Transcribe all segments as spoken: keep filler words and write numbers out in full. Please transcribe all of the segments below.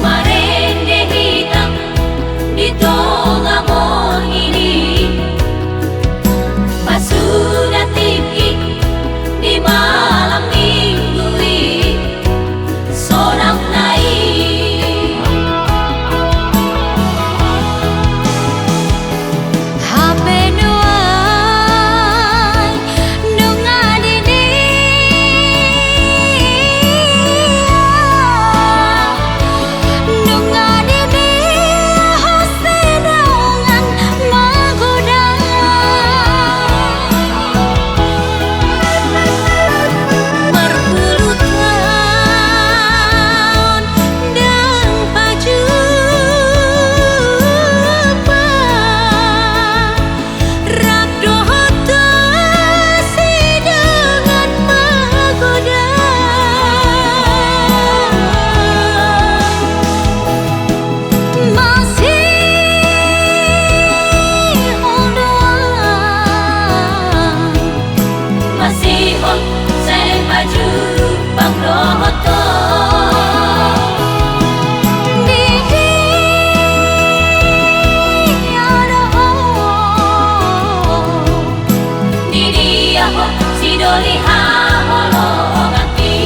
Marende hita di tonga borngin i, pasuda tingki di malam minggu i. Sonang na i. Hape nuaeng nunga di dia, nunga di dia ho sidongan magodang. Marpulu taon ndang pajumpa, rap dohot ho sidongan magodang. Masihol do au. Masihol sai pajumpang dohot ho. Di dia do ho? Di dia ho sidoli haholonganki?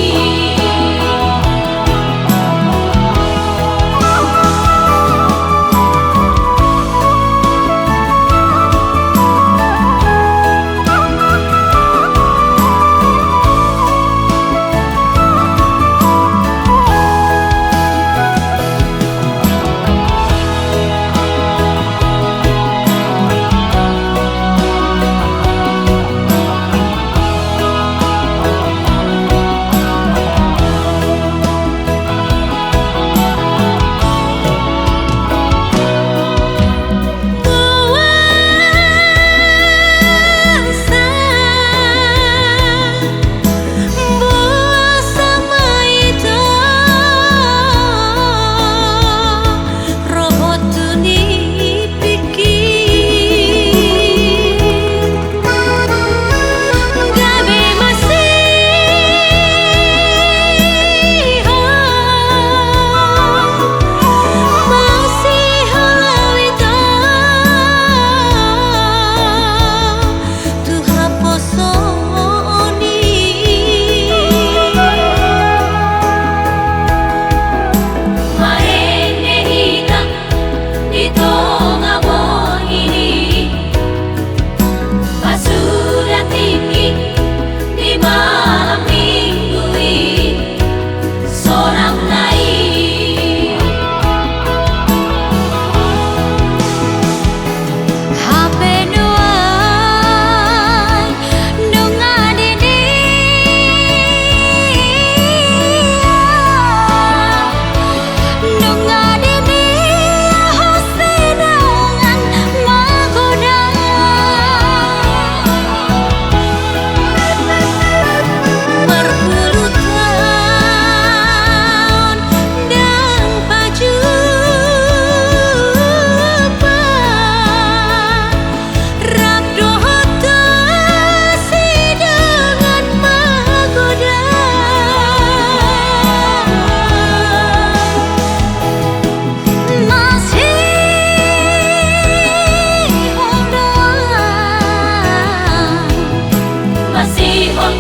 Marende hita di tonga borngin i, pasuda tingki di malam minggu i. Sonang na i. Hape nuaeng nunga di dia, nunga di dia ho sidongan magodang. Marpulu taon ndang pajumpa, rap dohot ho sidongan magodang. Masihol do au. Masihol